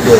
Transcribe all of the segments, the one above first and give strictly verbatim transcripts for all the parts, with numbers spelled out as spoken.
Ang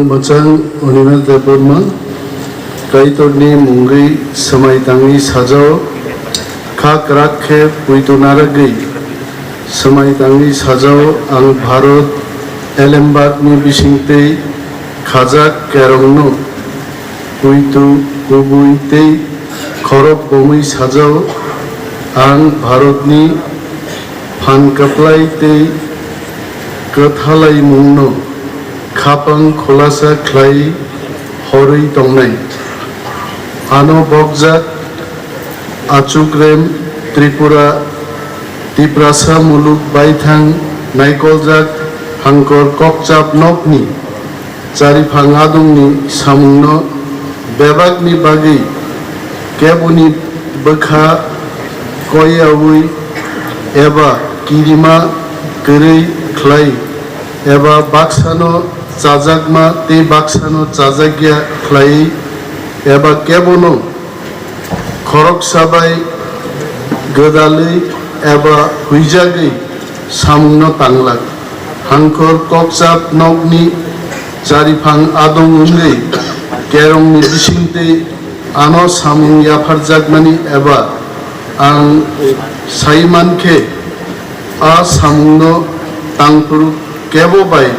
mwchang Unimel Debbarma, Kaitorni mungwi swmai tangwi sajao, kha kwrak khe puitu narwgwi swmai tangwi sajao. Ang Bharat Alembagni bisingtwi khajak kerongno puitu kubui tei khorok bomwi sajao. Ang Bharatni phan kwplai tei kwthalaimungno khapang khulasa khlai horwi tongnai. Ano bokjak achukrem Tripura, Tiprasa muluk baithang naikoljak Hangkor Kokchap nokni chariphang adongni samungno bebakni bagwi keboni bwkha koiyaui eba kirima kwrwi khlai eba baksano chajakma tei baksano chajakya khlai eba kebono khoroksa bai gwdalwi eba huijagwi samungno tanglak. Hangkor Kokchap nokni chariphang adong wngwi kerongni bisingtwi ano samung yapharjakmani eba ang sai mankhe a samungno tangphuru kebo bai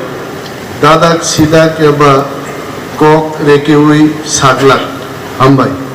dadak sidak eba kok rekeui saglak. Hambai.